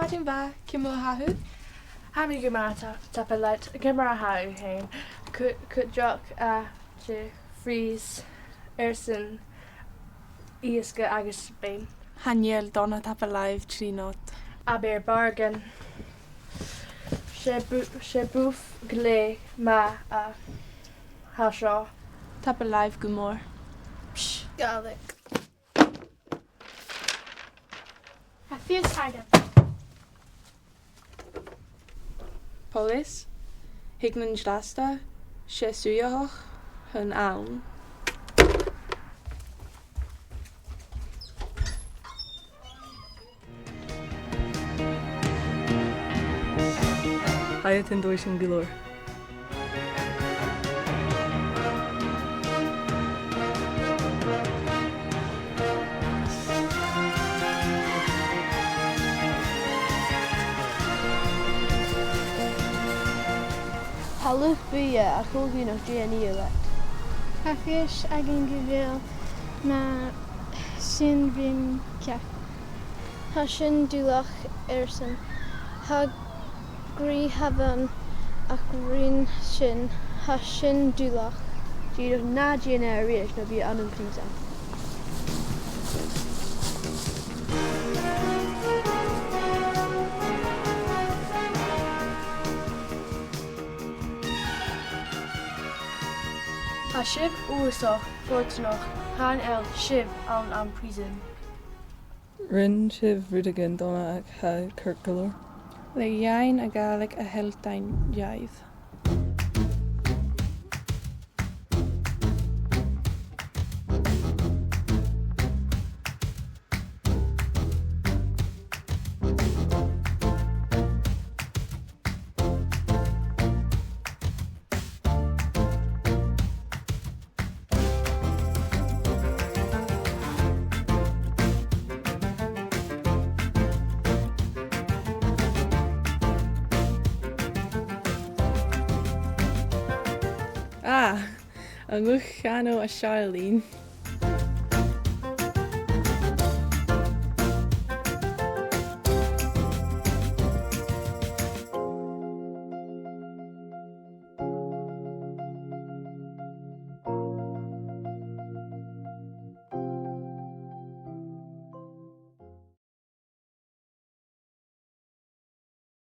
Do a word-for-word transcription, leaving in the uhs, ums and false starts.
Sin bha, ciamar a tha thu? Tha mi gu math, ta-, tapadh leat, ciamar a tha thu fhèin? Cu-, cuideachd, a, tha e freezing airson iasg agus beinn. Chan eil dona, tapadh leibh, trì not. Abair bargain. 'S e bu-, 's e buff glè mhath a tha seo. Tapadh leibh gu mòr. Psh, Gàidhlig. Tha fios agam. Poileas, thig an-dràsta, 's e suidheachadh a th' ann. Tha e a' tighinn dhuinn gu leòr. Tha luchd-buidhe a' còmhnaidh a' dèanamh leat. Tha fios agam gu bheil, ma sin rim ceart. Tha sin duilich airson. Tha grìothadh ann, ach rin sin, tha sin duilich. Dìreach na dèan e a-rithist no bidh e an-chrìonadh. Tha sibh uabhasach fortanach, chan eil sibh ann am prison. Rinn sibh rudeigin dona ach tha e ceart gu leòr. Le dhèanamh a' Ghàidhlig a shealltainn dhuibh. Ah, an luchd-cheannail a' sealltainn.